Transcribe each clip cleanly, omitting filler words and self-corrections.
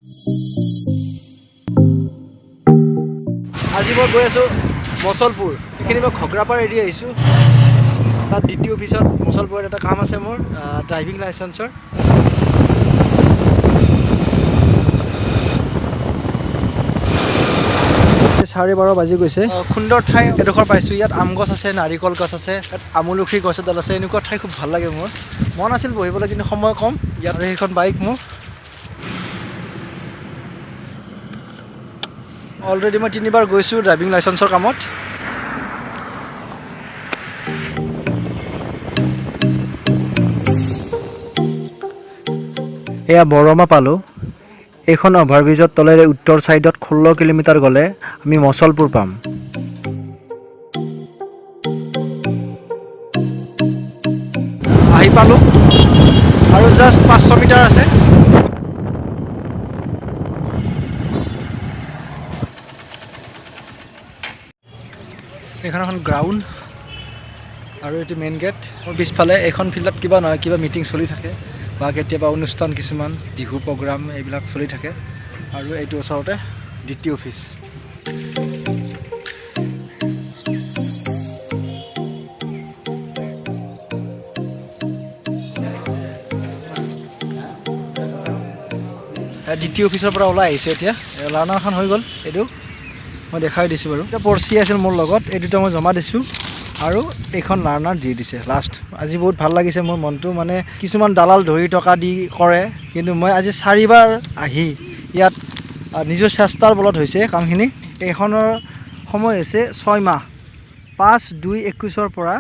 আজি মই গৈ আছোঁ মচলপুৰ। এইখিনি মই ঘগ্ৰাপাৰ এৰি আহিছোঁ। তাত দ্বিতীয় অফিচত মুছলপুৰত এটা কাম আছে মোৰ, ড্ৰাইভিং লাইচেঞ্চৰ। 12:30 বাজি গৈছে। সুন্দৰ ঠাই এডোখৰ পাইছোঁ। ইয়াত আম গছ আছে, নাৰিকল গছ আছে, ইয়াত আমলখি গছ এডাল আছে। এনেকুৱা ঠাই খুব ভাল লাগে মোৰ। মন আছিল বহিবলৈ, কিন্তু সময় কম ইয়াত। আৰু সেইখন বাইক মোৰ। অলৰেডি মই তিনিবাৰ গৈছোঁ ড্ৰাইভিং লাইচেঞ্চৰ কামত। এয়া বৰমা পালোঁ। এইখন অভাৰব্ৰিজৰ তলেৰে উত্তৰ ছাইডত 16 কিলোমিটাৰ গ'লে আমি মচলপুৰ পাম। আহি পালোঁ আৰু জাষ্ট 500 মিটাৰ আছে। এইখন এখন গ্ৰাউণ্ড আৰু এইটো মেইন গেট। মোৰ পিছফালে এইখন ফিল্ডত কিবা নহয় কিবা মিটিং চলি থাকে বা কেতিয়াবা অনুষ্ঠান কিছুমান, বিহু প্ৰগ্ৰাম এইবিলাক চলি থাকে। আৰু এইটো ওচৰতে D T office. D T অফিচৰ পৰা ওলাই আহিছোঁ এতিয়া। লাৰ্ণাৰখন হৈ গ'ল, এইটো মই দেখাই দিছোঁ বাৰু। এতিয়া পৰ্চি আছিল মোৰ লগত, এই দুটা মই জমা দিছোঁ আৰু এইখন লাৰ্ণাৰ দি দিছে লাষ্ট। আজি বহুত ভাল লাগিছে মোৰ মনটো। মানে কিছুমান দালাল ধৰি টকা দি কৰে, কিন্তু মই আজি চাৰিবাৰ আহি ইয়াত নিজৰ চেষ্টাৰ বলত হৈছে কামখিনি। এইখনৰ সময় হৈছে 6 মাহ। 5/2/21ৰ পৰা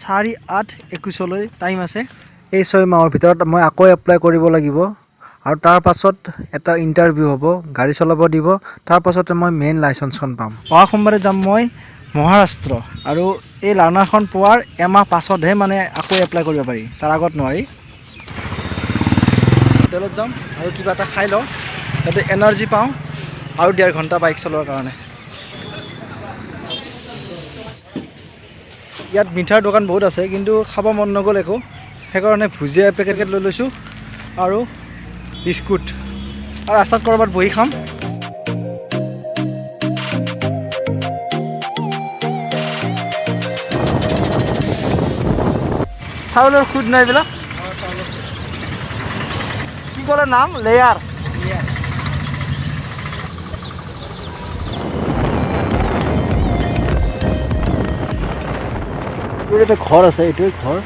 4/8/21লৈ টাইম আছে। এই 6 মাহৰ ভিতৰত মই আকৌ এপ্লাই কৰিব লাগিব আৰু তাৰ পাছত এটা ইণ্টাৰভিউ হ'ব, গাড়ী চলাব দিব, তাৰ পাছতে মই মেইন লাইচেঞ্চখন পাম। অহা সোমবাৰে যাম মই মহাৰাষ্ট্ৰ আৰু এই লাৰ্ণাৰখন পোৱাৰ এমাহ পাছতহে মানে আকৌ এপ্লাই কৰিব পাৰি, তাৰ আগত নোৱাৰি। হোটেলত যাম আৰু কিবা এটা খাই লওঁ, যাতে এনাৰ্জি পাওঁ আৰু 1.5 ঘণ্টা বাইক চলোৱাৰ কাৰণে। ইয়াত মিঠাৰ দোকান বহুত আছে, কিন্তু খাব মন নগ'ল একো। সেইকাৰণে ভুজিয়া পেকেট লৈ লৈছোঁ আৰু বিস্কুট আৰু ৰাস্তাত ক'ৰবাত বহি খাম। চাউলৰ খুদ নাই এইবিলাক। কি ক'লে নাম? লেয়াৰ। এইটো এটা ঘৰ আছে, এইটোৱে ঘৰ।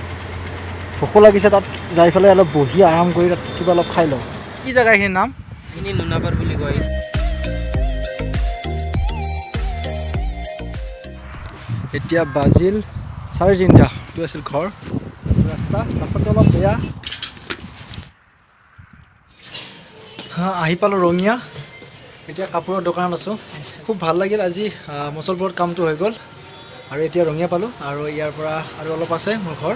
ভোকো লাগিছে, তাত যাই পেলাই অলপ বহি আৰাম কৰি তাত কিবা অলপ খাই লওঁ। কি জেগা এইখিনিৰ নাম? এইখিনি নুনাপাৰ বুলি কয়। এতিয়া বাজিল 3:30। এইটো আছিল ঘৰ। ৰাস্তা, ৰাস্তাটো অলপ বেয়া। হা, আহি পালোঁ ৰঙিয়া। এতিয়া কাপোৰৰ দোকানত আছোঁ। খুব ভাল লাগিল আজি। মুছলপুৰত কামটো হৈ গ'ল আৰু এতিয়া ৰঙিয়া পালোঁ আৰু ইয়াৰ পৰা আৰু অলপ আছে মোৰ ঘৰ।